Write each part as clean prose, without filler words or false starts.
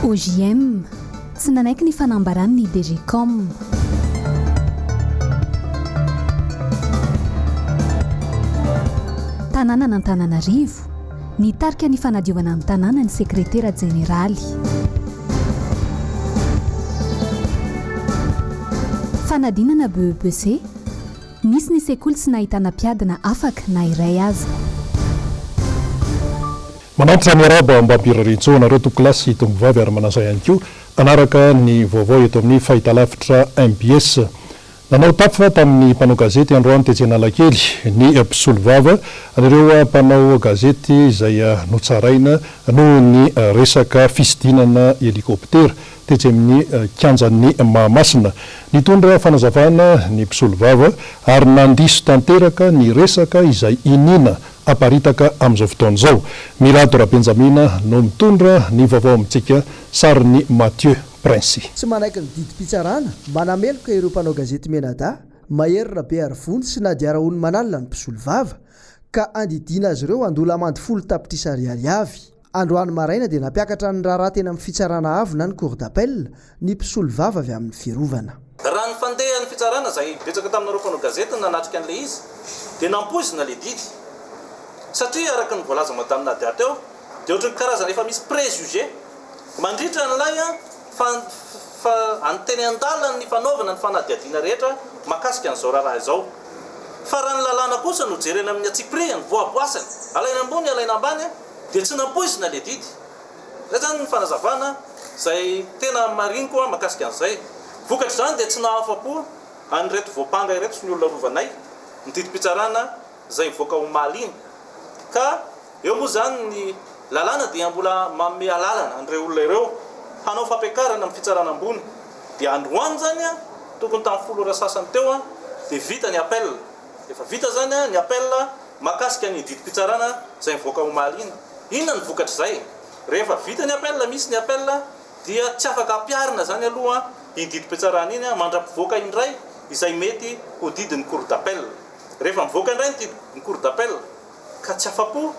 OJM, Tsy nanaiky ny fanambarany ny DGCom. Tanànan'Antananarivo, Nitarika ny fanadiovana ny tanàna ny sekretera jeneraly. Fanadinana BEPC, Nisy ny sekoly tsy nahitana mpiadina afaka na iray aza. Manantitra miarahaba mba hampirarian-tsoa anareo tompokolahy sy tompovavy ary manasa ihany koa hanaraka ny vaovao eto amin'ny fahitalavitra mbs. Nanao tafa tamin'ny mpanao gazety androany tetsy Analakely ny mpisolovava an'ireo mpanao gazety izay notsaraina noho ny resaka fisidinana helikoptera tetsy amin'ny kianjan'ny Mahamasina. Nitondra fanazavana ny mpisolovava ary nandiso tanteraka ny resaka izay iniana aparitaka amin'izao fotoana izao. Mirado Rabenjamina no mitondra ny vaovao amintsika, sarin'i Mathieu Princy. Tsy manaiky ny didim-pitsarana manameloka ireo mpanao gazety Menada, Mahery Rabearivony sy Nadia Rahonimanalina ny mpisolovava, ka andidiana azy ireo handoa lamandy folo tapitrisa ariary avy. Androany maraina dia nampiakatra ny raharaha teny amin'ny fitsarana avo na ny cour d'appel ny mpisolovava avy amin'ny fiarovana. Raha ny fandehan'ny fitsarana izay betsaka taminareo mpanao gazety no nanatrika an'ilay izy dia nampoizina ilay didy satria araka ny voalazan'i Madame Nadia teo dia ohatran'ny karazana efa misy préjugé mandritra an'ilay fa fa any teny an-dalan'ny fanaovana ny fanadihadiana rehetra mahakasika an'izao raharaha izao. Fa raha ny lalàna kosa no jerena amin'ny antsipirihany, voaboasany, alaina ambony alaina ambany, Dia tsy nampoizina le didy. Zay zany ny fanazavana zay tena mariniko makasika an'izay. Vokatr'izany dia tsy nahafa-po an'ireto voampanga ireto sy ny olona arovanay ny didim-pitsarana izay nivoaka omaly iny. Ka eo moa zany ny lalàna dia mbola manome alalana an'ireo olona ireo hanao fampiakarana amin'ny fitsarana ambony. Dia androany zany tokony tamin'ny folo ora sasany teo dia vita ny appel. Efa vita zany ny appel Mahakasika ny didim-pitsarana izay nivoaka omaly iny, inona no vokatr'izay? Rehefa vita ny appel, misy ny appel, dia tsy afaka ampiharina izany aloha iny didim-pitsarana iny mandra-pivoaka indray izay mety ho didin'ny cour d'appel. Rehefa mivoaka indray ny didin'ny cour d'appel ka tsy afa-po,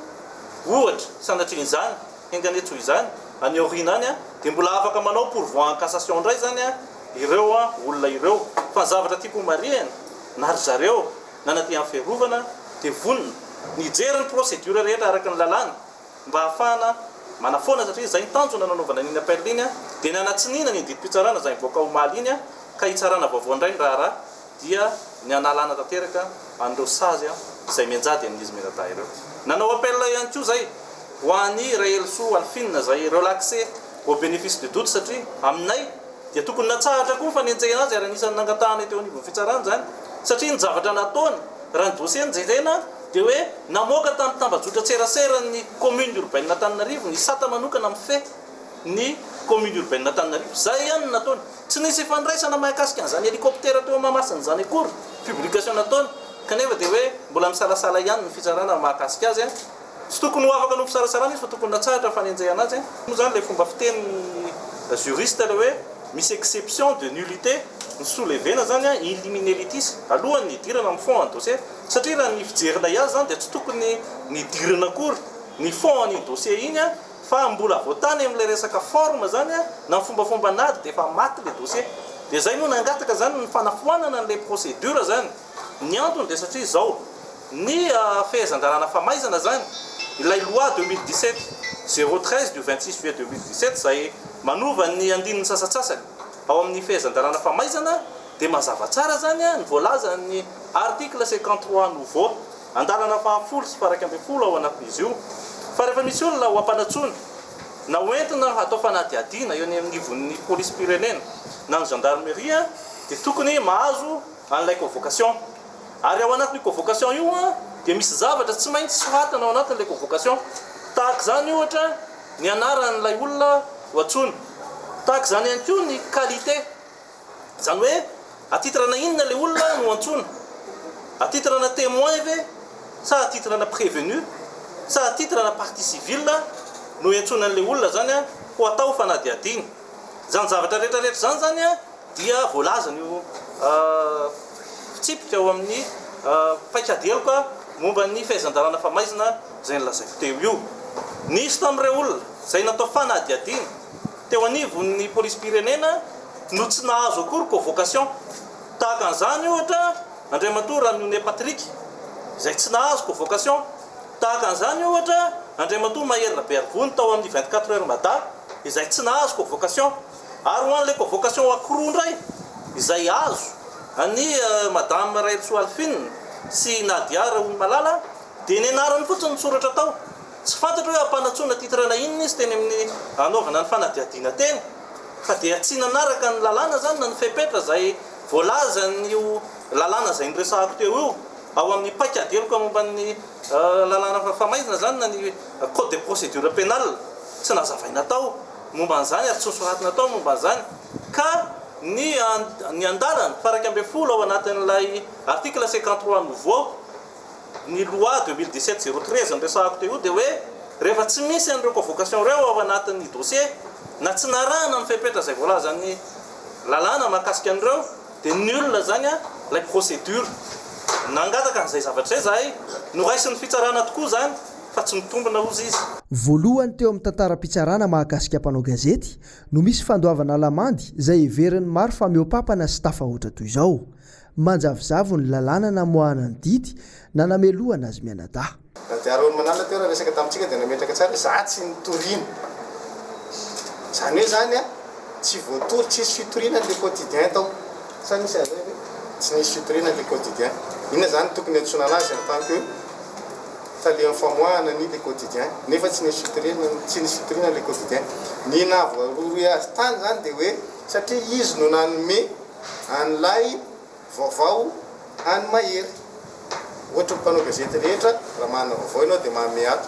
ohatra, sanatrian'izany, enga anie tsy ho izany, any aoriana any dia mbola afaka manao pourvoi en cassation indray izany ireo olona ireo. Fa ny zavatra tiako homarihina, na ry zareo na ny aty amin'ny fiarovana dia vonona ny hijery ny procédure rehetra araka ny lalàna mba hahafahana manafoana satria izay ny tanjona nanaovana an'iny appel iny dia ny hanatsiniana an'iny didim-pitsarana izay nivoaka omaly iny ka hitsarana vaovao indray ny raharaha dia ny hanalana tanteraka an'ireo sazy izay mianjady amin'izy mianadahy ireo. Nanao appel ihany koa izay ho an'i Rahelisoa Alphine izay relaxé au bénéfice du doute satria aminay dia tokony natsahatra koa ny fanenjehana azy ary anisan'ny nangatahana teo anivon'ny fitsarana izany satria ny zavatra nataony raha ny dossier no jerena dia hoe namoaka tamin'ny tambajotran-tseraseran'ny commune urbaine Antananarivo ny sata manokana mifehy ny commune urbaine Antananarivo, izay ihany no nataony, tsy nisy ifandraisana mahakasika an'izany hélicoptère teo Mahamasina izany akory publication nataony kanefa dia hoe mbola misalasala ihany ny fitsarana mahakasika azy. Tsy tokony ho afaka noho fisaratsarana izy fa tokony natsahatra ny fanenjehana azy. Moa izany ilay fomba fitenin'ny juriste ilay hoe misy exception de nullité ny soulevena izany an, in limine litis, alohan'ny hidirana amin'ny fond an'ny dossier. Satria raha ny fijerinay azy izany dia tsy tokony nidirana akory ny fond an'iny dossier iny an, fa mbola vao tany amin'ilay resaka forme izany an, na ny fombafomban'ady dia efa maty ilay dossier. Dia izay moa nangataka izany ny fanafoanana an'ilay procédure izany. Ny antony dia satria izao, ny fehezan-dalàna famaizana izany, ilay loi 2017 013 du 26 juillet 2017 izay manova ny andininy sasantsasany ao amin'ny fehezan-dalàna famaizana dia mazava tsara izany ny voalazan'ny article 53 nouveau, andalana fahafolo sy faha 11 ao anatin'izy io, fa rehefa misy olona ho ampanantsoina na ho entina hatao fanadihadiana eo anivon'ny polisim-pirenena na ny gendarmerie dia tokony mahazo an'ilay convocation. Ary ao anatin'io convocation io dia misy zavatra tsy maintsy soratana ao anatin'ilay convocation. Tahaka izany ohatra ny anaran'ilay olona ho antsoina. Tahaka izany ihany koa ny qualité. Izany hoe à titre-na inona ilay olona no antsoina. À titre-na témoin ve sa à titre-na prévenu sa à titre-na partie civile no iantsoana an'ilay olona izany ho atao fanadihadiana. Izany zavatra rehetra rehetra izany izany dia voalazan'io fitsipika ao amin'ny paikady heloka momba ny fehezan-dalàna famaizina izay nolazaiko teo io. Nisy tamin'ireo olona izay natao fanadihadiana. teo anivon'ny polisim-pirenena no tsy nahazo akory convocation. Tahaka an'izany ohatra Andriamatoa Ramione Patrick izay tsy nahazo convocation. Tahaka an'izany ohatra Andriamatoa Mahery Rabearivony tao amin'ny 24 heures Mada izay tsy nahazo convocation. Ary ho an'ilay convocation ankiroa indray izay azo an'i Madame Rahelisoa Alphine sy Nadia Rahonimalala dia ny anarany fotsiny no soratra tao. Tsy fantatra hoe ampanantsoina titre-na inona izy teny amin'ny hanaovana ny fanadihadiana teny fa dia tsy nanaraka ny lalàna izany na ny fepetra izay voalazan'io lalàna izay noresahako teo io ao amin'ny paikady heloka momba ny lalàna famaizana izany na ny code de procédure pénale. Tsy nazavaina tao momba an'izany ary tsy nosoratana tao momba an'izany ka ny ny andalana faha 11 ao anatin'ilay article 53 nouveau ny loi 2017 013 noresahako teo io dia hoe rehefa tsy misy an'ireo convocation ireo ao anatin'ny dossier na tsy narahana ny fepetra izay voalazan'ny lalàna mahakasika an'ireo dia nul izany ilay procédure. Nangataka an'izay zavatra izay izahay, noraisin'ny fitsarana tokoa izany fa tsy mitombina hozy izy. Voalohany teo amin'ny tantaram-pitsarana mahakasika mpanao gazety no misy fandoavana lamandy izay heverin'ny maro fa mihoa-papana sy tafahoatra toy izao. Manjavozavo ny lalàna namoahana ny didy nanamelohana azy mianadahy. Nadia Rahonimanana teo raha niresaka tamintsika dia nametraka tsara hoe za tsy nitoriana. Izany hoe izany an, tsy voatory, tsisy fitoriana le quotidien tao. Sa nisy an'izay ve? Tsy nisy fitoriana le quotidien. Inona izany no tokony hiantsoana anazy en tant que talehan'ny famoahana ny le quotidien nefa tsy nisy fitoriana, tsy nisy fitoriana le quotidien. Ny nahavoarohirohy azy tany izany dia hoe satria izy no nanome an'ilay vaovao any Mahery. Ohatry ny mpanao gazety rehetra, raha manana vaovao ianao dia manome ato.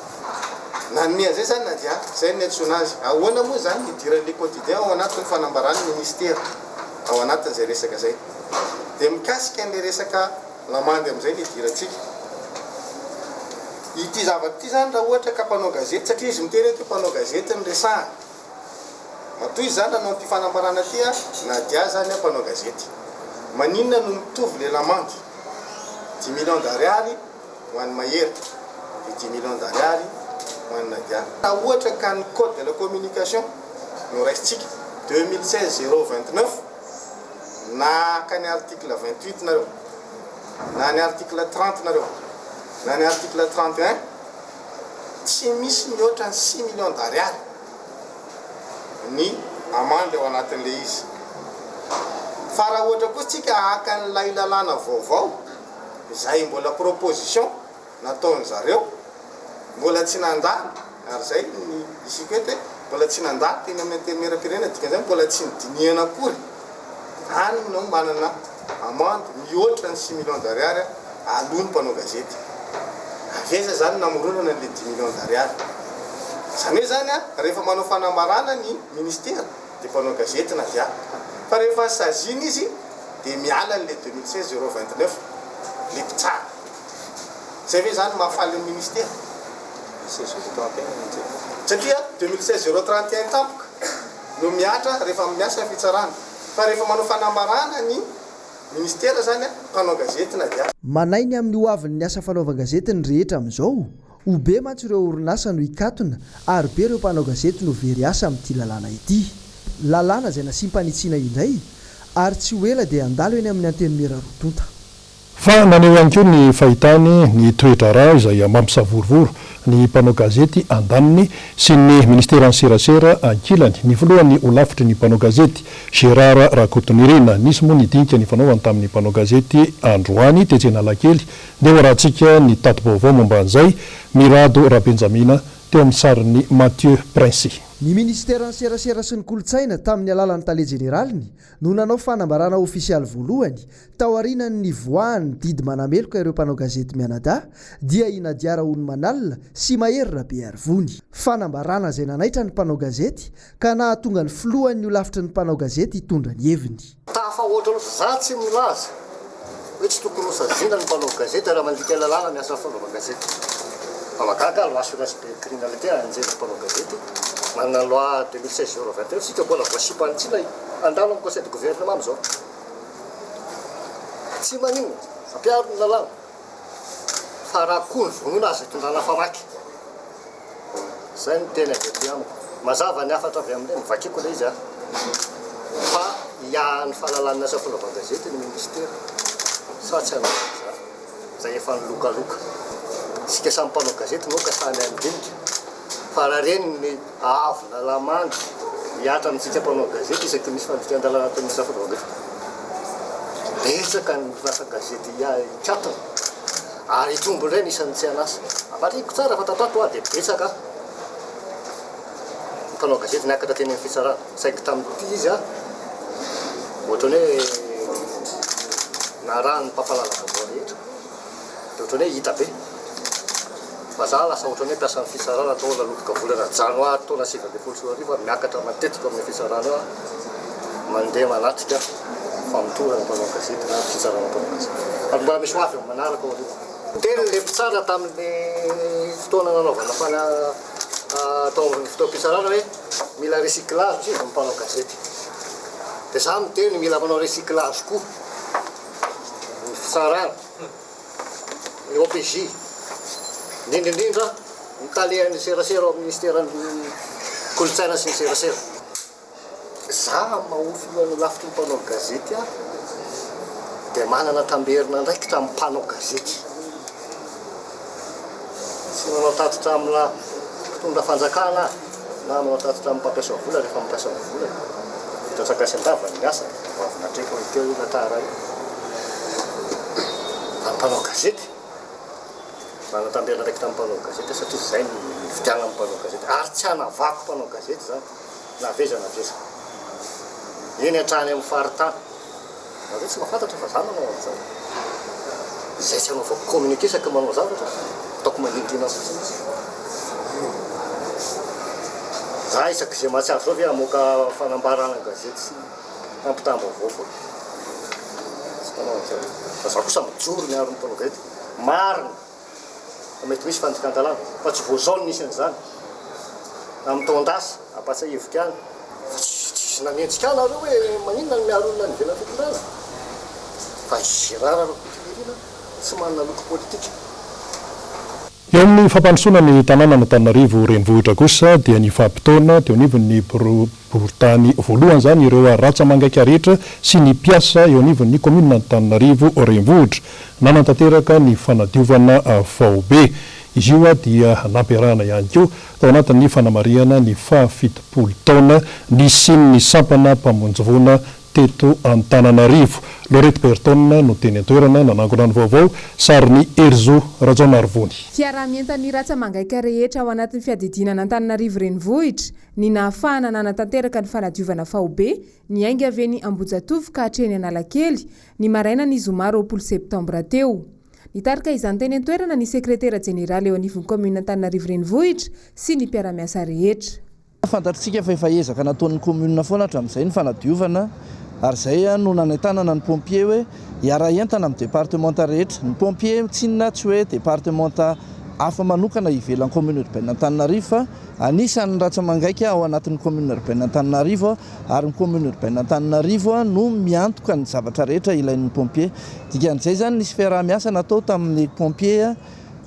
Nanome an'izay izany Nadia, izay no niantsoana azy. Ahoana moa izany ny hidiran'ny Le Quotidien ao anatin'ny fanambaran'ny minisitera ao anatin'izay resaka izay? Dia mikasika an'ilay resaka lamandy amin'izay ny hidirantsika. Ity zavatra ity izany raha ohatra ka mpanao gazety, satria izy miteny eto hoe mpanao gazety no resahana. Matoa izy zany nanao an'ity fanambarana ity a, Nadia zany a mpanao gazety. Maninona no mitovy le lamandy? Dix millions d'ariary ho an'i Mahery, de dix millions d'ariary ho an'i Nadia. Raha ohatra ka ny code de la communication no raisintsika, 2016 029, naka ny article 28 nareo, na ny article 30 nareo, na ny article 31, tsy misy mihoatra ny six millions d'ariary ny amande ao anatin'ilay izy. Fa raha ohatra kosa tsika haka an'ilay lalàna vaovao izay mbola proposition nataon-dry zareo, mbola tsy nandalo, ary izay ny isika eto hoe mbola tsy nandalo teny amin'ny antenimierampirenena, dikan'izany mbola tsy nodinihana akory, any no manana amende mihoatra ny six millions d'ariary aloha ny mpanao gazety. Avy aiza izany namoronana an'ilay dix millions d'ariary? Izany hoe izany rehefa manao fanambarana ny ministera dia mpanao gazety Nadia. Fa rehefa saziana izy dia miala an'ilay 2016 029 ilay mpitsara. Izay ve izany mahafaly ny ministera? Satria 2016 031 tampoka no mihatra rehefa miasa ny fitsarana. Fa rehefa manao fanambarana ny Ministera zany a, mpanao gazety na dia. Manahy ny amin'ny hoavin'ny asa fanaovan-gazety ny rehetra amin'izao. Ho be mantsy ireo orinasa no hikatona ary be ireo mpanao gazety no very asa amin'ity lalàna ity. Lalàna izay nasiam-panitsiana indray ary tsy ho ela dia handalo eny amin'ny Antenimiera roa tonta. Fa naneho ihany koa ny fahitany ny toe-draharaha izay mampisavorovoro ny mpanao gazety andaniny sy ny ministeran'ny serasera ankilany ny filohan'ny holafitry ny mpanao gazety, Gérard Rakotonirina. Nisy moa ny dinika nifanaovany tamin'ny mpanao gazety androany tetsy Analakely. Ndeha hoarahantsika ny tati-baovao momba an'izay, Mirado Rabenjamina teo amin'ny sarin'i Mathieu Princy. Ny ministeran'ny serasera sy ny kolontsaina tamin'ny alalan'ny tale jeneraliny no nanao fanambarana ofisialy voalohany Taorianan'ny nivoahan'ny didy manameloka ireo mpanao gazety mianadahy dia i Nadia Rahonimanalina sy Mahery Rabearivony. Fanambarana izay nanaitra ny mpanao gazety ka nahatonga ny filohan'ny holafitry ny mpanao gazety hitondra ny heviny. Tafahoatra loatra. Za tsy milaza hoe tsy tokony hosaziana ny mpanao gazety raha mandika lalàna ny asa fanaovan-gazety. Fa mahagaga loi sur cybercriminalité anjelin'ny mpanao gazety manana loi 2016 021 isika mbola voasiam-panitsiana handalo amin'ny conseil de gouvernement amin'izao. Tsy maninona, ampiaro ny lalàna, fa raha koa ny vonoina aza itondrana famaky. Zay no teny avy aty amiko. Mazava ny hafatra avy amin'ilay, novakiako ilay izy fa hiahy ny fahalalan'ny asa fanaovan-gazety ny ministera sa tsy hanao an'izany? Izay efa nilokaloka. Isika samy mpanao gazety moa ka samy handinika fa raha reny ny haavona lamandy mihatra amintsika mpanao gazety isaky ny misy fandikan-dalàna ataon'ny asa fanaovan-gazety. Betsaka ny orinasa-gazety hikatona ary hitombo indray ny isan'ny tsy an'asa. Marihiko tsara fa tato ato dia betsaka ny mpanao gazety niakatra teny amin'ny fitsarana saingy tamin'ity izy ohatran'ny hoe narahan'ny mpampahalala vaovao rehetra dia ohatran'ny hoe hita be fa za lasa ohatran'ny hoe mpiasan'ny fitsarana tao nanomboka volana janoary taona 2019 ary miakatra matetika ao amin'ny fitsarana eo aho mandeha manatrika famotorana mpanao gazety na fitsarana mpanao gazety ary mbola misy ho avy amin'ny manaraka ao aoriana. Niteny ilay mpitsara tamin'ny fotoana nanaovana fana tao amin'ny fotoam-pitsarana hoe mila recyclage izy ny mpanao gazety. Dia za miteny mila manao recyclage koa ny fitsarana, ny OPJ, indrindra indrindra ny talehan'ny serasera ao amin'ny ministeran'ny kolontsaina sy ny serasera. Za amin'ny maha filohan'ny holafitry ny mpanao gazety ahy dia manana tamberin'andraikitra amin'ny mpanao gazety. Tsy manao tatitra amina mpitondra fanjakana aho na manao tatitra amin'ny mpampiasa vola rehefa mampiasa ny volany. Vita an-tsakay sy an-davany ny asa, vao avy natreko teo io tantara io. Fa ny mpanao gazety, manana tamberin'andraikitra amin'ny mpanao gazety aho satria izay no nividianana ny mpanao gazety ary tsy hanavahako mpanao gazety izany. Na avy aiza na avy aiza. Eny hatrany amin'ny faritany. Nareo tsy mahafantatra fa za manao an'izany. Izay tsy anaovako communiqué isaky ny manao zavatra, ataoko mangingina fotsiny izy. Za isaky izay mahatsiaro zao ve hamoaka fanambarana an-gazety sy fampitam-baovao foana. Tsy manao an'izany. Fa za kosa mijoro miaro ny mpanao gazety. Marina. fa mety misy fandikan-dalàna, fa tsy vao izao no nisy an'izany, amin'ny taon-dasa, ampahatsiahiviko ihany, fa tsisy nanenjika ahy nareo hoe maninona no miaro olona any ivelan'ny fitondrana, fa i Gérard Rakotonirina tsy manana loko politika. Eo amin'ny fampandrosoana ny tanànan'Antananarivo renivohitra kosa dia nifampitaona teo anivon'ny Boriborintany voalohany izany ireo ratsa-mangaika rehetra sy ny mpiasa eo anivon'ny kaominina Antananarivo renivohitra. Nanatanteraka ny fanadiovana faobe. Izy io dia nampiarahana ihany koa tao anatin'ny fanamarihana ny faha 70 taona nisian'ny sampana mpamonjy voina teto Antananarivo. Laurette Berton no teny an-toerana nanangona ny vaovao, sarin'i Herizo Rajaonarivony. Fiaraha-mientan'ny ratsa-mangaika rehetra ao anatin'ny fiadidiana an'Antananarivo Renivohitra ny nahafahana nanatanteraka ny fanadiovana faobe niainga avy eny Ambohijatovo ka hatreny Analakely ny marainan'ny zoma 20 septambra teo. Nitarika izany teny an-toerana ny sekretera jeneraly eo anivon'ny kaominina Antananarivo Renivohitra sy ny mpiara-miasa rehetra. Fantatritsika fa efa ezaka nataon'ny commune foana hatramin'izay ny fanadiovana ary izay no nanentanana ny pompier hoe hiara-hientana amin'ny departemanta rehetra. Ny pompier tsinona tsy hoe departemanta hafa manokana ivelan'ny commune urbaine Antananarivo fa anisan'ny ratsa-mangaika ao anatin'ny commune urbaine Antananarivo ary ny commune urbaine Antananarivo no miantoka ny zavatra rehetra ilain'ny pompier. Dikan'izay izany nisy fiaraha-miasa natao tamin'ny pompier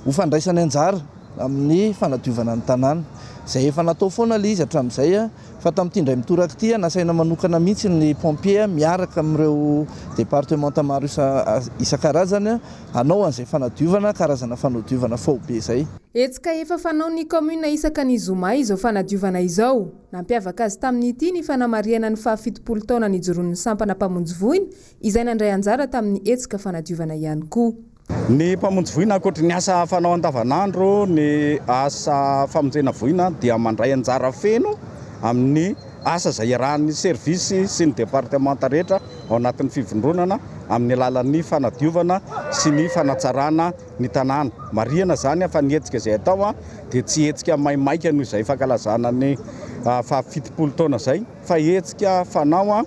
ho fandraisany anjara amin'ny fanadiovana ny tanàna. Izay efa natao foana ilay izy hatramin'izay fa tamin'ity indray mitoraka ity nasaina manokana mihitsy ny pompier miaraka amin'ireo departemanta maro isan-karazany hanao an'izay fanadiovana, karazana fanodiovana faobe izay. Hetsika efa fanaon'ny kaominina isaka ny zoma izao fanadiovana izao. Nampiavaka azy tamin'ity ny fanamarihana ny faha 70 taona nijoroan'ny sampana mpamonjy voina izay nandray anjara tamin'ny hetsika fanadiovana ihany koa. Ny mpamonjy voina ankoatry ny asa fanao andavanandro, ny asa famonjena voina dia mandray anjara feno amin'ny asa izay iarahan'ny servisy sy ny departemanta rehetra ao anatin'ny fivondronana amin'ny alalan'ny fanadiovana sy ny fanatsarana ny tanàna. Marihana izany fa ny hetsika izay atao dia tsy hetsika maimaika noho izay fankalazana ny faha 70 taona izay fa hetsika fanao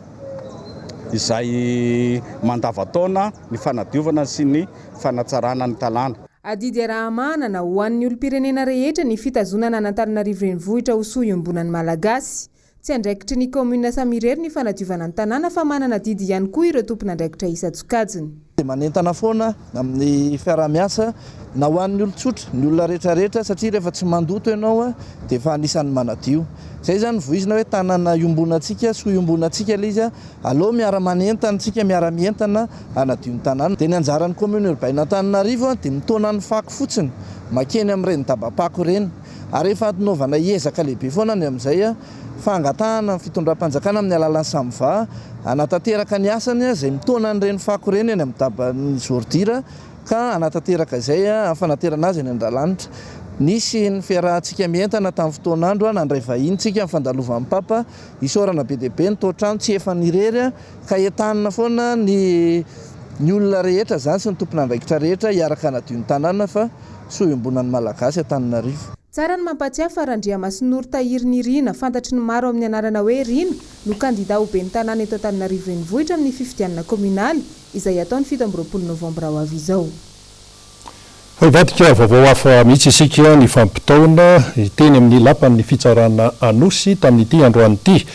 izay mandavantaona ny fanadiovana sy ny fanatsarana ny tanàna. Adidy iaraha-manana ho an'ny olom-pirenena rehetra ny fitazonana an'Antananarivo Renivohitra ho soa iombonan'ny Malagasy. Tsy andraikitry ny kaominina samy irery ny fanadiovana ny tanàna fa manana adidy ihany koa ireo tompon'andraikitra isan-tsokajiny. Dia manentana foana amin'ny fiaraha-miasa na ho an'ny olon-tsotra, ny olona rehetra rehetra satria rehefa tsy mandoto ianao dia efa anisan'ny manadio. Izay izany voizina hoe tanana iombonantsika, soa iombonantsika ilay izy, aleo miara-manentana isika, miara-mientana hanadio ny tanàna. Dia ny anjaran'ny commune urbaine Antananarivo dia mitaona ny fako fotsiny mankeny amin'ireny dabam-pako ireny. Ary efa hanaovana ezaka lehibe foana ny amin'izay fa angatahana ny fitondram-panjakana amin'ny alalan'ny Samva hanatanteraka ny asany izay mitaona an'ireny fako ireny eny amin'ny daban'ny ordure ka hanatanteraka izay amin'ny fanaterana azy eny Andralanitra. Nisy ny fiarahantsika mientana tamin'ny fotoan'andro, nandray vahiny tsika amin'ny fandalovan'ny Papa. Isaorana be dia be ny toa-trano tsy efa irery ka entanina foana ny ny olona rehetra izany sy ny tompon'andraikitra rehetra hiaraka hanadio ny tanàna fa Soa iombonan'ny Malagasy Antananarivo. Tsara ny mampahatsiahy fa Randriamasinoro Tahiry Nirina, fantatry ny maro amin'ny anarana hoe Rina, no kandida ho ben'ny tanàna eto Antananarivo Renivohitra amin'ny fifidianana kaominaly izay hatao ny 27 novambra ho avy izao. Fa hivadika vaovao hafa mihitsy isika nifampitaona teny amin'ny lapan'ny fitsarana Anosy tamin'ity androany ity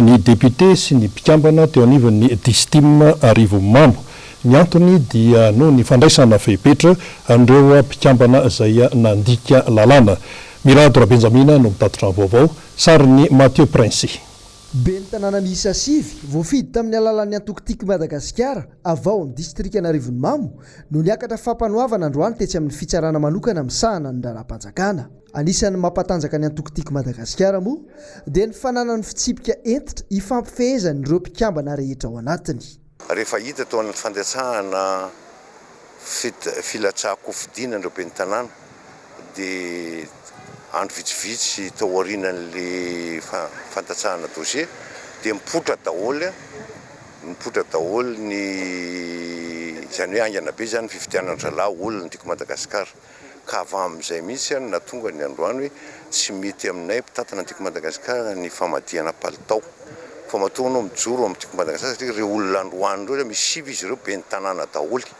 ny député sy ny mpikambana teo anivon'ny Distim Arivonimamo. Ny antony dia noho ny fandraisana fepetra an'ireo mpikambana izay nandika lalàna. Mirado Rabenjamina no mitatitra ny vaovao, sarin'i Mathieu Princi. Ben'ny tanàna miisa sivy, voafidy tamin'ny alalan'ny antoko Tiako Madagasikara avy ao amin'ny distrikan'Arivonimamo no niakatra fampanoavana androany tetsy amin'ny fitsarana manokana misahana ny raharaham-panjakana. Anisan'ny mampatanjaka ny antoko Tiako Madagasikara moa dia ny fananany fitsipika hentitra ifampifehezan'ireo mpikambana rehetra ao anatiny. Rehefa hita tao anaty fandatsahana filatsahan-kofidina ireo ben'ny tanàna dia andro vitsivitsy tao aorianan'ilay fandatsahana dossier dia mipoitra daholo, mipoitra daholo ny, izany hoe haingana be izany ny fifidianana ry zalahy olona tiako Madagasikara. Ka avy amin'izay mihitsy no nahatonga ny androany hoe tsy mety aminay mpitantana ny Tiako Madagasikara ny famadihana palitao. Fa matoa anao mijoro amin'ny Tiako Madagasikara satria ireo olona androany ireo misy sivy izy ireo ben'ny tanàna daholo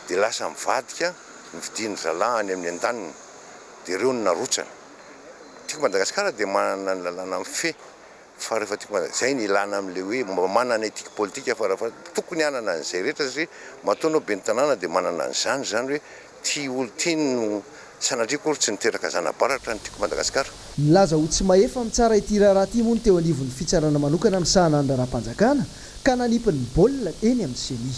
dia lasa mivadika ny fidin'ny zalahy any amin'ny andaniny dia ireo no narotsany. Tiako Madagasikara dia manana ny lalàna mifehy Fa rehefa tiako Mada, zay ny ilana amin'ilay hoe mba manana éthique politique fa raha tokony hanana an'izay rehetra satria matoa anao ben'ny tanàna dia manana an'izany izany hoe tia olo tia no sanatria akory tsy niteraka zana-baratra ny tiako Madagasikara. Nilaza ho tsy mahefa mitsara ity raharaha ity moa ny teo anivon'ny fitsarana manokana misahana ny raharaham-panjakana ka nanipy ny baolina eny amin'ny ceni.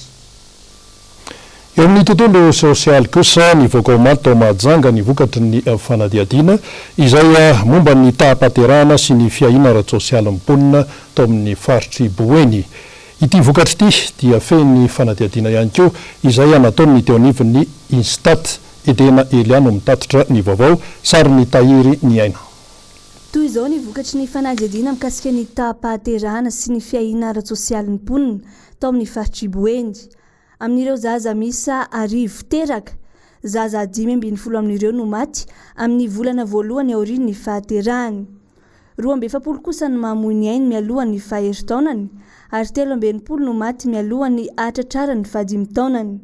Eo amin'ny tontolo sosialy kosa, nivoaka omaly tao Mahajanga ny vokatry ny fanadihadiana izay momba ny taham-pahaterahana sy ny fiahiana ara-tsosialin'ny mponina tao amin'ny faritr'i Boeny. Ity vokatra ity dia fehin'ny fanadihadiana ihany koa izay nataon'ny teo anivon'ny Instat. Edena Elia no mitatitra ny vaovao, sarin'i Tahiry Niaina. Toy izao ny vokatry ny fanadihadiana mikasika ny taham-pahaterahana sy ny fiahiana ara-tsosialin'ny mponina tao amin'ny faritr'i Boeny. Amin'ireo zaza miisa arivo teraka, zaza 15 amin'ireo no maty amin'ny volana voalohany aorian'ny fahaterahany. 42 kosa no mamoy ny ainy mialohan'ny faha-herintaonany ary 63 no maty mialohan'ny hahatratrarany ny fahadimy taonany.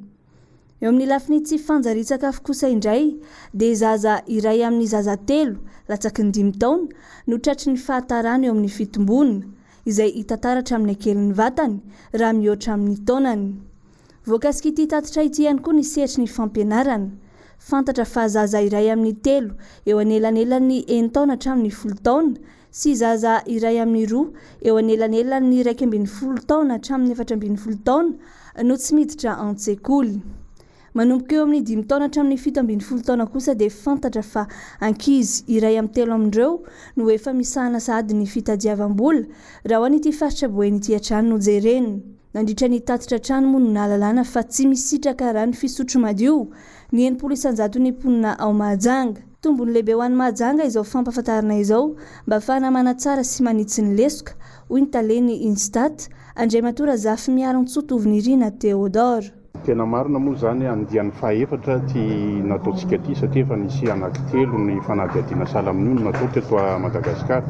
Eo amin'ny lafiny tsy fanjarian-tsakafo kosa indray dia zaza iray amin'ny zaza telo latsaky ny dimy taona no tratry ny fahatarana eo amin'ny fitomboana, izay hita taratra amin'ny hakelin'ny vatany raha mihoatra amin'ny taonany. Voakasik'ity tatitra ity ihany koa ny sehatry ny fampianarana. Fantatra fa zaza iray amin'ny telo eo anelanelan'ny enin-taona hatramin'ny folo taona sy zaza iray amin'ny roa eo anelanelan'ny 11 taona hatramin'ny 14 taona no tsy miditra an-tsekoly. Manomboka eo amin'ny dimy taona hatramin'ny 17 taona kosa dia fantatra fa ankizy iray amin'ny telo amin'ireo no efa misahana sahady ny fitadiavam-bola, raha ho an'ity faritra Boeny ity hatrany no jerena. Nandritra ny tatitra hatrany moa no nahalalana fa tsy misitraka rano fisotro madio ny 60 isan-jaton'ny mponina ao Mahajanga. Tombony lehibe ho an'i Mahajanga izao fampahafantarana izao mba ahafahana manatsara sy manitsy ny lesoka, hoy ny talen'ny Instat, Andriamatoa Razafimiarintsoa Tovonirina Théodore. Tena marina moa izany andiany fahaefatra ity nataontsika ity satria efa nisy anankitelo ny fanadihadiana sahala amin'io no natao teto Madagasikara.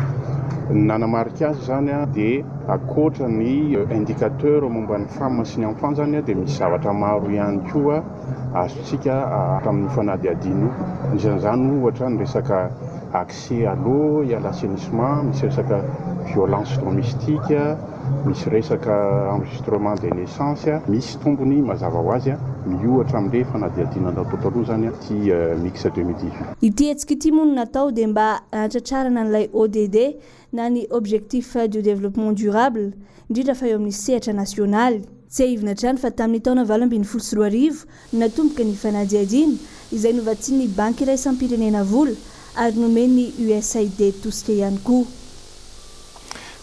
Ny nanamarika azy izany dia ankoatra ny indicateur momba ny femme sy ny enfant izany dia misy zavatra maro ihany koa azontsika tamin'io fanadihadiana io. Anisan'izany ohatra ny resaka. accès à l'eau et à l'assainissement, misy resaka violence domestique, misy resaka enregistrement des naissances, misy tombony mazava ho azy miohatra amin'ilay fanadihadiana natao taloha izany ity mix 2018. Ity hetsika ity moa no natao dia mba hanatratrarana an'ilay ODD na ny Objectif du Développement Durable, indrindra fa eo amin'ny sehatra nasionaly. Tsiahivina hatrany fa tamin'ny taona 2018 no natomboka ny fanadihadiana, izay novatsian'ny Banky iraisam-pirenena vola ary nomen'ny USAID tosika ihany koa.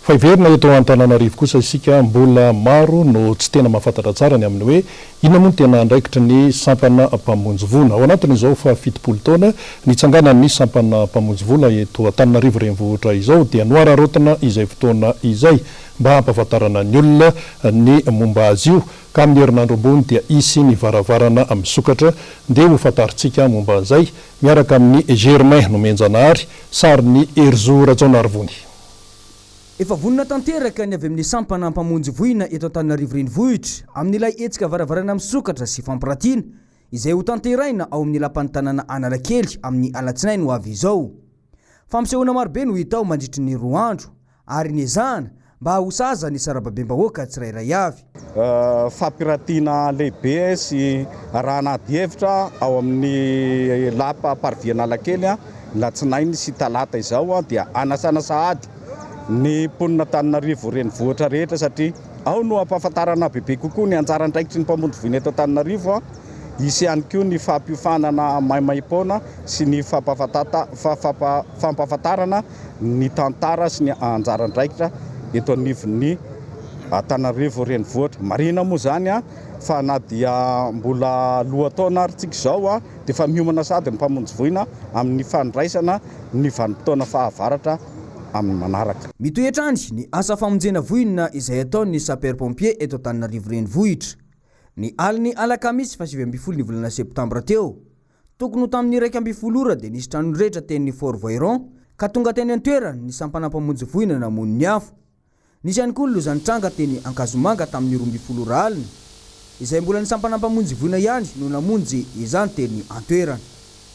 Fa hiverina eto Antananarivo kosa isika, mbola maro no tsy tena mahafantatra tsara ny amin'ny hoe inona moa no tena andraikitry ny sampana mpamonjy vola. Ao anatin'izao faha 70 taona nitsanganan'ny sampana mpamonjy vola eto Antananarivo renivohitra izao dia noararaotina izay fotoana izay mba hampahafantarana ny olona ny momba azy io ka amin'ny herinandro ambony dia hisy ny varavarana misokatra. Ndeha ho fantarintsika momba an'izay miaraka amin'i Germain Nomenjanahary, sarin'i Herizo Rajaonarivony. Efa vonona tanteraka ny avy amin'ny sampana mpamonjy voina eto Antananarivo Renivohitra amin'ilay hetsika varavarana misokatra sy fampiratiana izay hotanterahina ao amin'ny lapan'ny tanàna Analakely amin'ny alatsinainy ho avy izao. Fampisehoana marobe no hita ao mandritry ny roa andro ary nezahana mba ho sahaza ny sarababem-bahoaka tsirairay avy. Fampiratiana lehibe sy arahana adihevitra ao amin'ny lapa Parvis Analakely ny alatsinainy sy talata izao dia hanasana sahady ny mponin'Antananarivo renivohitra rehetra satria ao no hampahafantarana bebe kokoa ny anjara andraikitry ny mpamonjy voina eto Antananarivo. Hisy ihany koa ny fampiofanana maimaimpoana sy ny fampahafantarana ny tantara sy ny anjara andraikitra eto anivon'ny Antananarivo renivohitra. Marihina moa izany fa na dia mbola lohataona ary tsika izao dia efa miomana sahady ny mpamonjy voina amin'ny fandraisana ny vanim-potoana fahavaratra amin'ny manaraka. Mitohy hatrany ny asa famonjena voina izay ataon'ny sapeur pompier eto Antananarivo renivohitra. Ny alin'ny alakamisy faha 19 ny volana septambra teo, tokony ho tamin'ny 11 ora dia nisy trano nirehitra teny Fort Voiron ka tonga teny an-toerana ny sampana mpamonjy voina namono ny afo. Nisy ihany koa ny loza nitranga teny Ankazomanga tamin'ny 12 ora alina, izay mbola ny sampana mpamonjy voina ihany no namonjy izany teny an-toerana.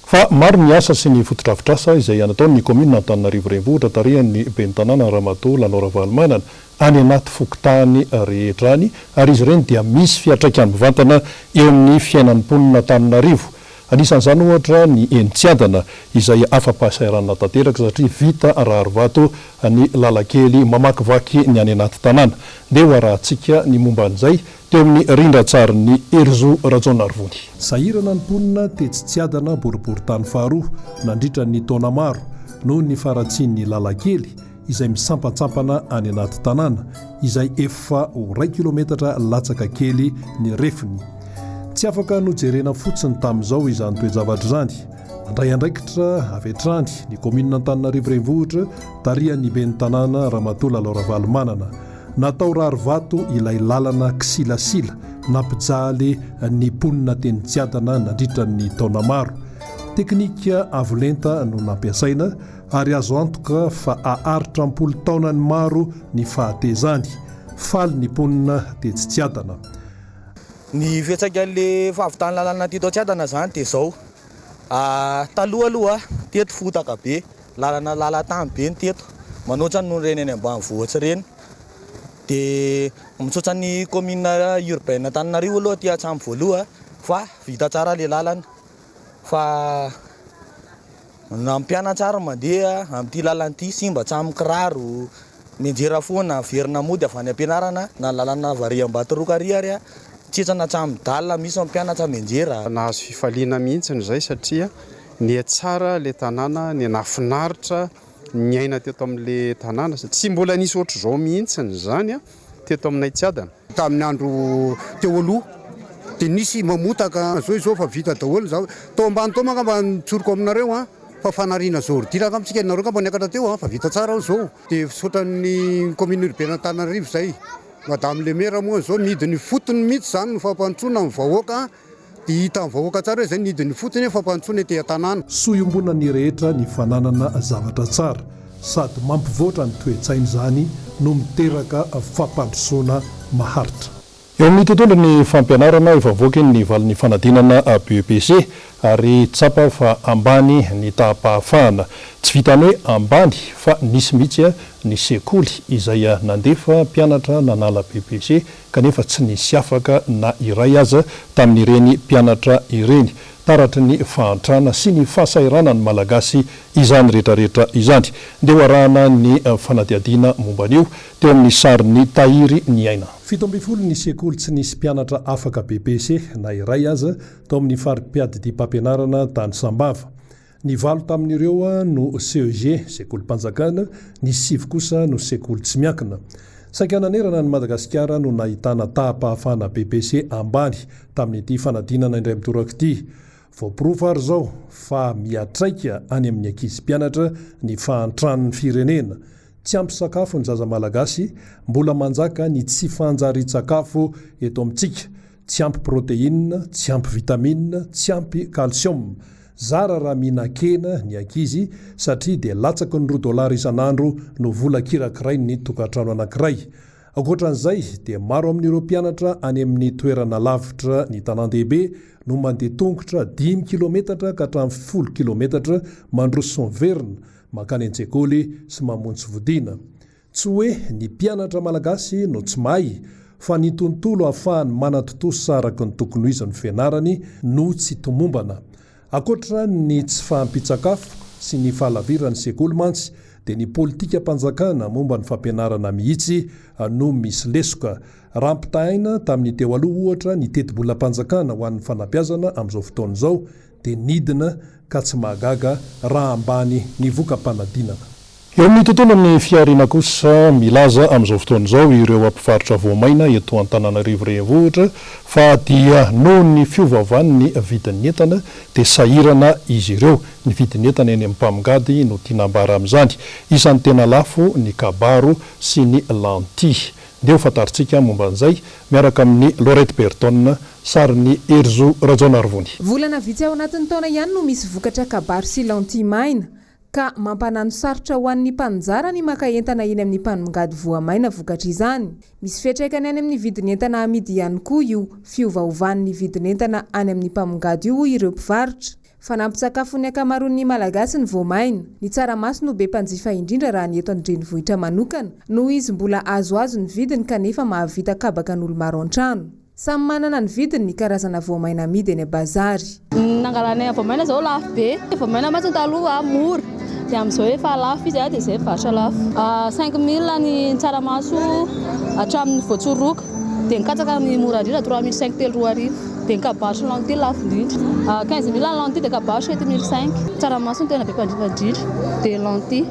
Fa maro ny asa sy ny fotodrafitrasa izay nataon'ny kaominina Antananarivo Renivohitra tarihan'ny ben'ny tanàna Ramatoa Lalao Ravalomanana any anaty fokontany rehetra any ary izy ireny dia misy fiantraikany mivantana eo amin'ny fiainan'ny mponina Antananarivo. Anisan'izany ohatra ny eny Tsiadana izay afa-pahasahiranana tanteraka satria vita rarivato ny lalan-kely mamakivaky ny any anaty tanàna. Ndeha ho arahantsika ny momba an'izay teo amin'ny rindran-tsarin'i Herizo Rajaonarivony. Sahirana ny mponina tetsy Tsiadana boriborintany faharoa nandritra ny taona maro noho ny faharatsian'ny lalan-kely izay misampantsampana any anaty tanàna, izay efa ho iray kilometatra latsaka kely ny refiny. Tsy afaka nojerena fotsiny tamin'izao izany toe-javatra izany. Nandray andraikitra avy hatrany ny kaominina Antananarivo Renivohitra, tarihan'ny ben'ny tanàna Ramatoa Lalao Ravalomanana. Natao rarivato ilay lalana kisilasila nampijaly ny mponina teny Tsiadana nandritra ny taona maro. Teknika avo lenta no nampiasaina ary azo antoka fa haharitra am-polo taonany maro ny fahatezany. Faly ny mponina tetsy Tsiadana. Ny fiantraikan'le fahavitan'ny lalana teto Tsiadana zany dia zao, taloha aloha teto fotaka be, lalana lalan-tany be ny teto, manoatra noho ireny any ambanivohitra ireny, dia misaotra ny commune urbaine Antananarivo aloha aty hatramin'ny voalohany fa vita tsara le lalana fa Na mpianatra ary mandeha amin'ity lalana ity, simba hatramin'ny kiraro, mianjera foana, miverina mody avy any am-pianarana, na ny lalana avy ary Ambatoroka ary ary tsentsina hatramin'ny dalle, misy ny mpianatra mianjera. Nahazo fifaliana mihitsy izay satria nihatsara ilay tanàna, niha-nahafinaritra niaina teto amin'ilay tanàna satria tsy mbola nisy ohatr'izao mihitsy izany teto aminay Tsiadana. Tamin'ny andro teo aloha dia nisy mamotaka zao izao fa vita daholo ny zavatra. Tao ambany tao angamba ny tsoriko aminareo an, fa fanariana zordira angamba tsika nareo angamba niakatra teo an, fa vita tsara ao zao. Dia fisaotra ny commune urbaine Antananarivo zay. Madame le maire moa zao nidina ifotony mihitsy zany ny fampandrosoana ny vahoaka. Dia hitan'ny vahoaka tsara hoe izay nidina ifotony fampandrosoana ety an-tanàna. Soa iombonan'ny rehetra ny fananana zavatra tsara. Sady mampivoatra ny toe-tsaina izany no miteraka fampandrosoana maharitra. Eo amin'ny tontolon'ny fampianarana, efa voaka ny valin'ny fanadinana BEPC ary tsapa fa ambany ny taham-pahafahana. Tsy vitan'ny hoe ambany fa nisy mihitsy ny sekoly izay nandefa mpianatra nanala BEPC kanefa tsy nisy afaka na iray aza tamin'ireny mpianatra ireny. Taratry ny fahantrana sy ny fahasahiranan'ny Malagasy izany rehetrarehetra izany. Ndeha ho arahana ny fanadihadiana momba an'io teo amin'ny sarin'ny Tahiry ny aina. 17 ny sekoly tsy nisy mpianatra afaka BEPC na iray aza tao amin'ny fari-piadidiam-pampianarana tany Sambava. Ny valo tamin'ireo no CEG, sekolim-panjakana, ny sivy kosa no sekoly tsy miankina. Saika nanerana an'i Madagasikara no nahitana taham-pahafahana BEPC ambany tamin'ity fanadinana indray mitoraka ity. Voaporofo ary izao fa miatraika any amin'ny ankizy mpianatra ny fahantran'ny firenena. Tsy ampy sakafo ny zaza malagasy, mbola manjaka ny tsy fanjarian-tsakafo eto amintsika, tsy ampy protéine, tsy ampy vitamine, tsy ampy calcium. Zara raha mihinan-kena ny ankizy satria dia latsaky ny roa dolara isan'andro no vola kirakirain'ny tokantrano anankiray. Ankoatra an'izay dia maro amin'ireo mpianatra any amin'ny toerana lavitra ny tanàn-dehibe no mandeha tongotra dimy kilometatra ka hatramin'ny folo kilometatra mandroso sy miverina mankany an-tsekoly sy mamonjy fodiana. Tsy hoe ny mpianatra malagasy no tsy mahay fa ny tontolo ahafahany manatontosa araka ny tokony ho izy ny fianarany no tsy tomombana. Ankoatra ny tsy fahampian-tsakafo sy ny fahalaviran'ny sekoly mantsy dia ny politikam-panjakana momba ny fampianarana mihitsy no misy lesoka. Raha ampitahaina tamin'ny teo aloha ohatra ny tetibolam-panjakana ho an'ny fanabeazana amin'izao fotoana izao dia nidina ka tsy mahagaga raha ambany ny voka-panadinana. Eo amin'ny tontolon'ny fihariana kosa, milaza amin'izao fotoana izao ireo mpivarotra voamaina eto Antananarivo Renivohitra fa dia noho ny fiovaovan'ny vidin'ny entana dia sahirana izy ireo. Ny vidin'ny entana eny amin'ny mpamongady no tiana ambara amin'izany. Isan'ny tena lafo ny kabaro sy ny lentille. Ndeha ho fantarintsika momba an'izay miaraka amin'i Laurette Berton, sarin'i Herizo Rajaonarivony. Volana vitsy ao anatin'ny taona ihany no misy vokatra kabaro sy lentille maina, ka mampanano sarotra ho an'ny mpaninjara ny maka entana eny amin'ny mpanongady voamaina vokatr'izany. Misy fiantraikany any amin'ny vidin'ny entana amidy ihany koa io fiovaovan'ny vidin'entana any amin'ny mpamongady io hoy ireo mpivarotra. Fanampin-tsakafon'ny ankamaroan'ny Malagasy ny voamaina. Ny tsaramaso no be mpanjifa indrindra raha ny eto an-drenivohitra manokana, noho izy mbola azoazo ny vidiny kanefa mahavita kabaka an'olo-maro an-trano. Samy manana ny vidiny ny karazana voamaina amidy eny a-bazary. Ny nangalanay voamaina izao lafo be. Voamaina mantsy taloha mora dia amin'izao efa lafo izy dia izay mivarotra lafo. 5000 ny tsaramaso hatramin'ny voatsoroka. Dia ny katsaka ny mora indrindra 3500 3000. Dia ny kabaro sy lentille lafo indrindra. 15000 ny lentille dia kabaro 7500. Tsaramaso no tena be mpanjifa indrindra dia lentille.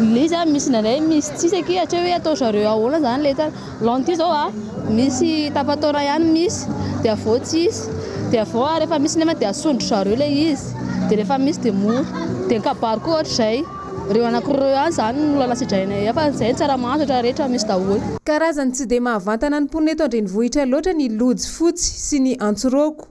Ilay izy misy indraindray misy tsisy akia hatreo hoe atao zareo ahoana izany ilay entana. Lentille izao a, misy tapa-taona ihany misy dia avy eo tsisy. Dia avy eo rehefa misy nefa dia asondro zareo ilay izy. Dia rehefa misy dia mora. Dia ny kabaro koa ohatr'izay. Ireo anankiroa ireo ihany izany no olana sedrainay fa izay ny tsaramaso rehetra rehetra misy daholo. Karazany tsy dia mahavantana ny mponina eto an-drenivohitra loatra ny lojy fotsy sy ny antsiroko.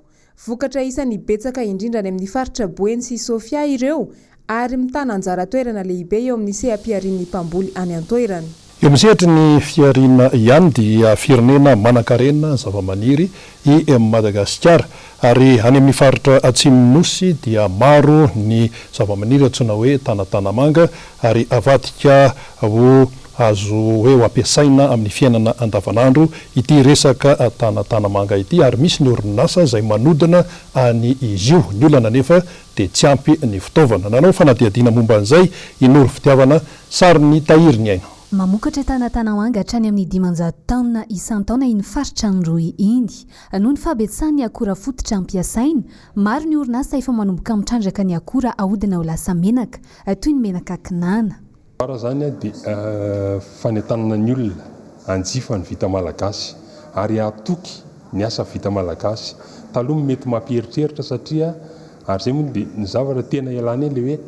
Vokatra isan'ny betsaka indrindra any amin'ny faritra Boeny sy Sofia ireo ary mitana anjara toerana lehibe eo amin'ny seha-piharian'ny mpamboly any an-toerana. Eo amin'ny sehatry ny fihariana ihany dia firenena manankarena zavamaniry i Madagasikara ary any amin'ny faritra atsimon'ny Nosy dia maro ny zavamaniry antsoina hoe tanatanamanga ary avadika ho azo hoe ho ampiasaina amin'ny fiainana andavanandro ity resaka tanatanamanga ity ary misy ny orinasa izay manodina any izy io. Ny olana anefa dia tsy ampy ny fitaovana. Nanao fanadihadiana momba an'izay i Noro Fitiavana, sarin'ny Tahiry ny Aina. Mamokatra tanatanamanga hatrany amin'ny 500 taonina isan-taona iny faritra Androy iny. Noho ny fahabetsahan'ny akora fototra ampiasaina, maro ny orinasa efa manomboka mitrandraka ny akora ahodina ho lasa menaka, toy ny menaka kinàna. Fara izany dia fanentanana ny olona hanjifa ny vita malagasy ary hatoky ny asa vita malagasy. Taloha mety mampieritreritra satria ary izay moa dia ny zavatra tena ialana eny ilay hoe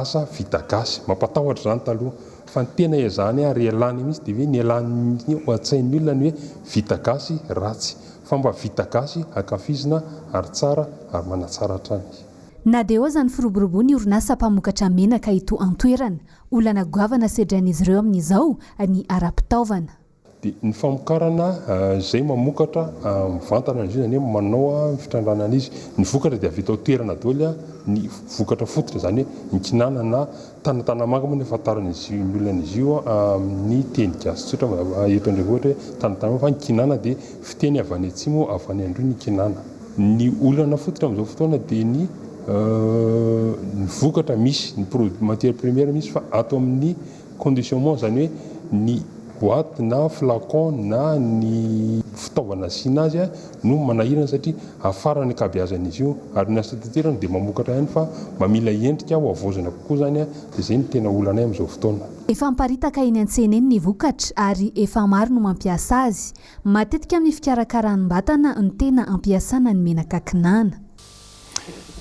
asa vita gasy. Mampatahotra izany taloha fa ny tena ezahana ary ialana mihitsy dia hoe ny ialana ao an-tsain'ny olona ny hoe vita gasy ratsy fa mba vita gasy ankafizina ary tsara ary manatsara hatrany. Na dia eo aza ny firoboroboan'ny orinasa mpamokatra menaka eto an-toerana, olana goavana sedrain'izy ireo amin'izao ny ara-pitaovana. Dia ny famokarana izay mamokatra mivantana an'izy io, izany hoe manao ny fitrandrahana an'izy. Ny vokatra dia avy eto an-toerana daholo ny vokatra fototra, izany hoe ny kinàna na tanatanamanga moa no ahafantaran'izy io ny olona an'izy io amin'ny teny gasy tsotra eto an-drenivohitra hoe tanatanamanga fa ny kinàna dia fiteny avy any atsimo avy any Androy ny kinàna. Ny olana fototra amin'izao fotoana dia ny ny vokatra misy, ny produit matière première misy fa ato amin'ny Conditionnement izany hoe ny boite na flacon na ny fitaovana asiana azy no manahirana satria hafarana ny ankabeazan'izy io ary ny asa tanterany dia mamokatra ihany fa mba mila endrika ho havaozina kokoa izany dia izay no tena olanay amin'izao fotoana. Efa miparitaka eny an-tsena eny ny vokatra ary efa maro no mampiasa azy. Matetika amin'ny fikarakaram-batana no tena ampiasana ny menaka kinàna.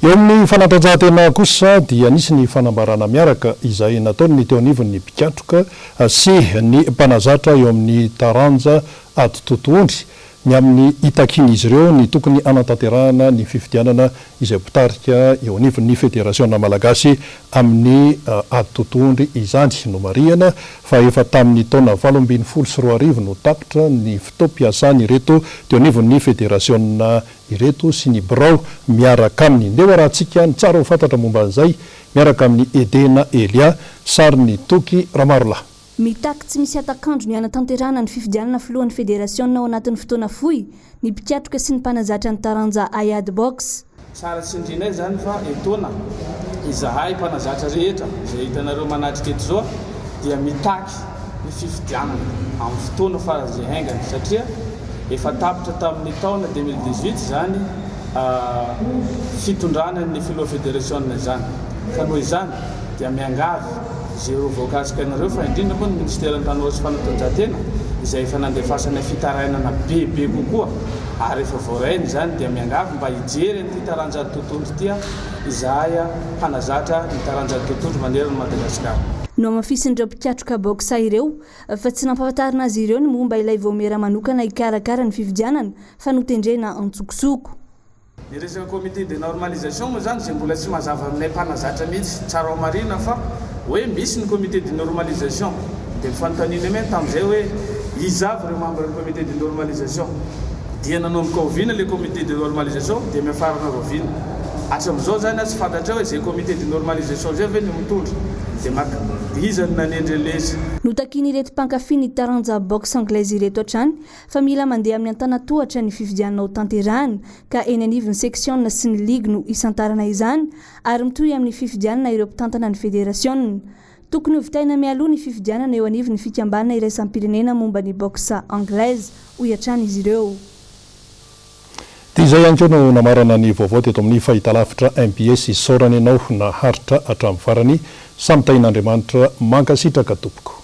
Eo amin'ny fanatanjahantena kosa dia nisy ny fanambarana miaraka izay nataon'ny teo anivon'ny mpikatroka sy ny mpanazatra eo amin'ny taranja ady totohondry ny amin'ny hitakian'izy ireo ny tokony hanatanterahana ny fifidianana izay mpitarika eo anivon'ny federasiona malagasy amin'ny ady totohondry izany. Nomarihana fa efa tamin'ny taona 2018 no tapitra ny fotoam-piasan'ireto teo anivon'ny federasiona ireto sy ny birao miaraka aminy. Ndeha ho arahantsika ny tsara ho fantatra momba an'izay miaraka amin'i Edena Elia, sarin'i Toky Ramarolahy. Mitaky tsy misy hatak'andro ny hanatanterahana ny fifidianana filohan'ny federasiona ao anatin'ny fotoana fohy ny mpikatroka sy ny mpanazatra ny taranja haiady boxe. Tsara tsindrinay izany fa etoana izahay mpanazatra rehetra izay hitanareo manatrika eto izao dia mitaky ny fifidianana amin'ny fotoana faran'izay haingana satria Efa tapitra tamin'ny taona 2018 izany fitondrana ny filoha federasiona izany ka noho izany dia miangavy izay ireo voakasika anareo fa indrindra moa ny minisiteran'ny tanora sy fanatanjahantena izay efa nandefasana fitarainana bebe kokoa ary efa voarainy izany dia miangavy mba hijery an'ity taranja totohondry ity izahay mpanazatra ny taranja totohondry manerana an'i Madagasikara. Nohamafisin'ireo mpikatroka boxe ireo fa tsy nampahafantarina azy ireo ny momba ilay vaomiera manokana hikarakara ny fifidianana fa notendrena antsokosoko. Ny resaka comité de normalisation moa izany izay mbola tsy mazava aminay mpanazatra mihitsy. Tsara ho marihina fa hoe misy ny comité de normalisation dia ny fanontaniana emy tamin'izay hoe iza avy ireo membre ny comité de normalisation? Dia nanomboka oviana ilay comité de normalisation dia miafarana rahoviana? Hatramin'izao izany tsy fantatray hoe izay comité de normalisation izay ve no mitondra? Dia maka dia iza no nanendry an'ilay izy? Notakian'ireto mpankafy ny taranja boxe anglaise ireto hatrany fa mila mandeha amin'ny antanatohatra ny fifidianana ho tanterahana ka eny anivon'ny seksiona sy ny ligy no hisantarana izany ary mitohy amin'ny fifidianana ireo mpitantana ny federasiona. Tokony hovitaina mialoha ny fifidianana eo anivon'ny fikambanana iraisam-pirenena momba ny boxe anglaise, hoy hatrany izy ireo. Dia izay ihany koa no namarana ny vaovao teto amin'ny fahitalavitra mbs. Isaorana ianao naharitra hatramin'ny farany. Samy tahin'Andriamanitra. Mankasitraka tompoko.